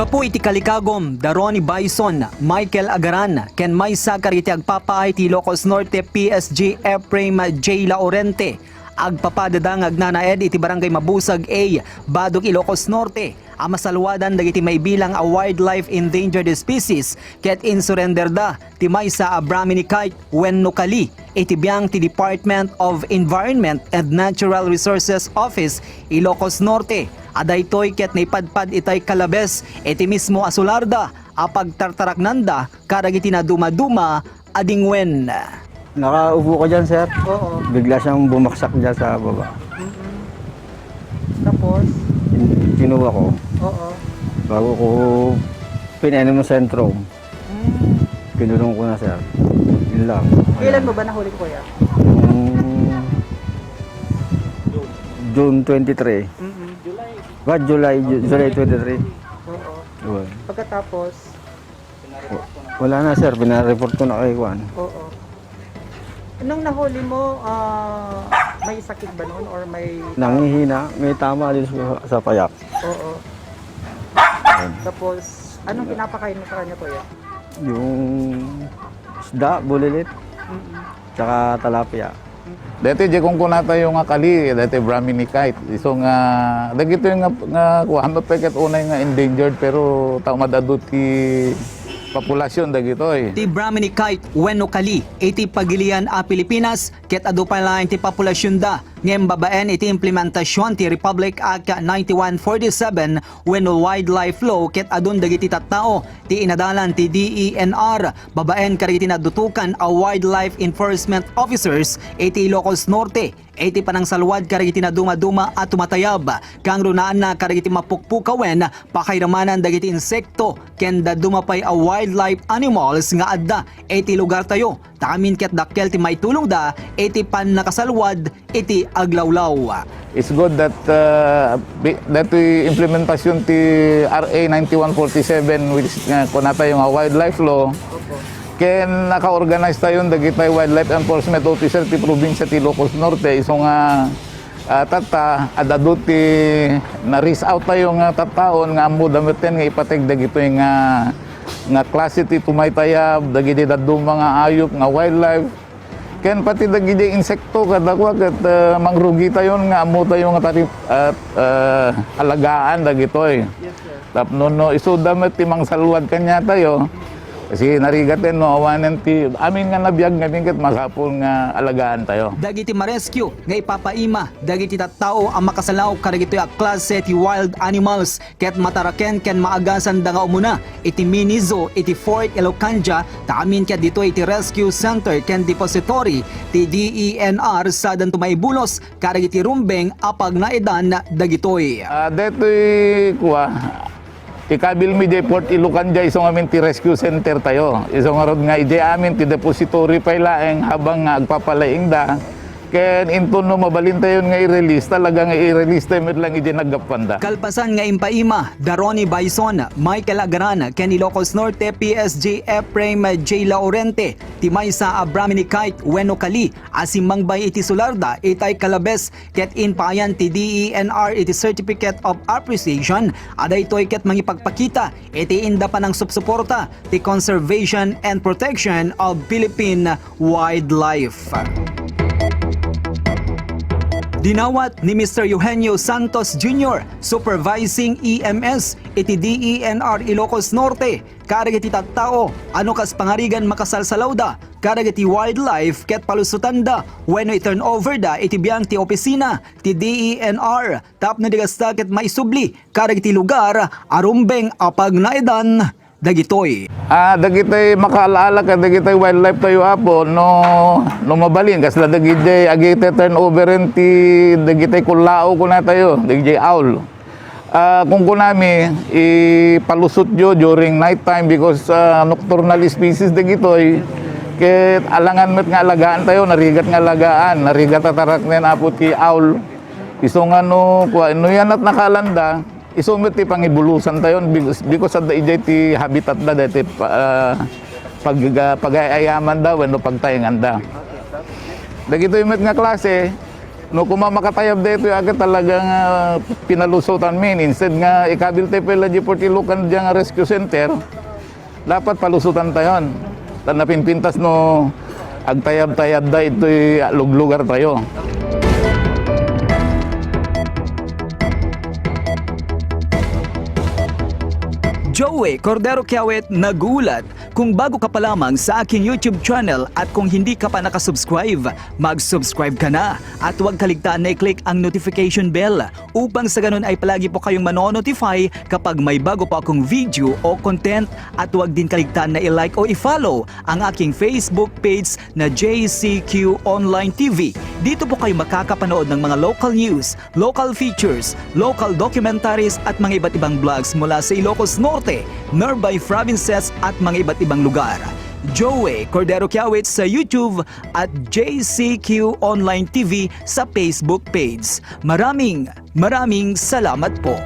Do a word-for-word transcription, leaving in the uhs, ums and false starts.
Apo iti kalikagum da Ronnie Bison, Michael Agaran, ken maysa kadagiti agpapaay ti Ilocos Norte P S G Ephraim J Laurente. Agpapadada nga agnanaed iti Barangay Mabusag A, Badog, Ilocos Norte, a masalwadan dagiti maibilang a wildlife endangered species ket insurenderda ti maysa a Brahminy kite wenno kali iti biang ti Department of Environment and Natural Resources Office, Ilocos Norte, a daytoy ket naipadpad itay kalabes iti mismo a solarda a pagtartaraknanda kadagiti nadumaduma a dingwen. Nakaupo ka dyan, sir. Oo. Bigla siyang bumaksak dyan sa baba. Mm-mm. Tapos? Kinuha ko. Oo. Bago ko pinainum ng Centrum. Mm. Kinulong ko na, sir. Yun lang. Kailan mo ba nahuli, kuya? Noong June twenty-three. Mm-mm. Ba, July, Ju-, July twenty-three. Oo. Yun. Pagkatapos? Wa-, wala na, sir. Pinareport ko na kay kuan. Oo. Nung nahuli mo, ah, may sakit ba noon or may Nangihina, may tama dito sa, sa payak. Oo. Ayun. Tapos, anong pinapakain mo sa kanya, kuya? Yung isda, bulilit, Mm-mm. tsaka talapia. Dati, di kung kunatayo nga kali, dati Brahminy kite. Iso nga, dagito yung nga, nga kuha, mapekat unay nga endangered, pero tao madadot ti populasyon dagitoy. Ti Brahminy kite wenno kali iti pagilian a Pilipinas ket adu pay laeng ti populasyonda, ngem babaen iti implementasion ti Republic Act ninety-one forty-seven wenno Wildlife Law ket adun dagiti tattao ti inadalan ti D E N R babaen kadagiti nadutokan a wildlife enforcement officers iti Ilocos Norte iti panangsalwad kadagiti nadumaduma a tumatayab, kangrunaanna kadagiti mapukpukawen pakairamanan dagiti insekto ken dadduma pay a wildlife animals nga adda iti lugartayo. Ta amin ket dakkel ti maitulongda iti pannakasalwad iti aglawlaw. It's good that, uh, bi-, that we implementasyon ti R A ninety-one forty-seven, which, uh, kunatayo nga wildlife law. Opo. Ken naka-organize tayon dagiti wildlife enforcement officer ti probinsya ti Ilocos Norte. Isu nga, ah, tatta, ad-adu ti na-reach out tayo nga tattaon nga ammoda metten nga ipateg dagitoy nga, nga klase ti tumaytayab, dagiti dadduma nga ayup nga wildlife. Ken pati dagiti insekto, kadakua ket, eh, mangrugi tayon nga ammo tayo nga tari-, at, eh, alagaan dagitoy. Yes, sir. Tapno no isuda met ti mangsalwad kaniatayo, kasi narigaten no awanen ti amin nga nabiag ngamin ket masapul nga alagaan tayo. Dagiti ma-rescue nga ipapaima dagiti tattao a makasalaw kadagitoy a klase ti wild animals ket mataraken ken maagasanda nga umuna iti mini zoo iti Fort Elocandia, ta amin ket ditoy iti rescue center ken depository ti D E N R sadanto maibulos kadagiti rumbeng a pagnaedan dagitoy. Ah, detoy, kua, ikabil mi diay Fort Elocandia, isu ngamin ti rescue center tayo. Isu ngarud nga idiay amin ti depository pay laeng habang nga agpapalaingda. Ken inton no mabalin tayon nga i-release, talaga nga i-release tayo met lang idiay naggapuanda. Kalpasan nga impaima da Ronnie Bison, Michael Agaran, ken Ilocos Norte P S G Ephraim J Laurente, ti maysa a Brahminy kite wenno kali a simmangbay iti sularda itay kalabes ket impaayan ti D E N R iti Certificate of Appreciation a daytoy ket mangipagpakita iti inda panangsupsuporta ti conservation and protection of Philippine wildlife. Dinawat ni Mister Eugenio Santos Junior, Supervising E M S iti D E N R Ilocos Norte, kadagiti tattao a no kas pangarigan makasalsalawda kadagiti wildlife ket palusotanda wenno i-turnover da iti biang ti opisina ti D E N R tapno di kasta ket maisubli kadagiti lugar a rumbeng a pagnaedan dagitoy. Ah, dagitoy makaala-ala kadagitoy wildlife tayo, Apo, no, no mabalin, kasla dagiti agite turnover ti dagitoy kullao, kuna tayo, dagiti owl. Ah, kunkunami, ipalusotyo during night time because, ah, nocturnal species dagitoy. Ket alangan met nga alagaan tayo, narigat nga alagaan, narigat a taraknen, Apo, ti owl. Isu nga no, kua, no yan at nakalanda, isu met ti pangibulusan tayo, because, because adda idiay ti habitat da, dati pa, ah, pag, ah, pagayayamanda wenno pagtaenganda. Dagitoy met nga klase, No kuma makatayab daytoy, ket talagang, ah, pinalusotan min. Instead nga ikabil tayo pay la di forty local diay nga rescue center, dapat palusotan tayon. Ta napinpintas no agtayab-tayab da itoy luglugar tayo. Joey Cordero Kiawit nagulat. Kung bago ka pa lamang sa aking YouTube channel at kung hindi ka pa nakasubscribe, mag-subscribe ka na at huwag kaligtaan na i-click ang notification bell upang sa ganun ay palagi po kayong mano-notify kapag may bago po akong video o content. At huwag din kaligtaan na i-like o i-follow ang aking Facebook page na J C Q Online T V. Dito po kayo makakapanood ng mga local news, local features, local documentaries at mga iba't ibang vlogs mula sa Ilocos Norte, nearby provinces at mga iba't ibang lugar. Joey Cordero Kiawit sa YouTube at J C Q Online T V sa Facebook page. Maraming, maraming salamat po.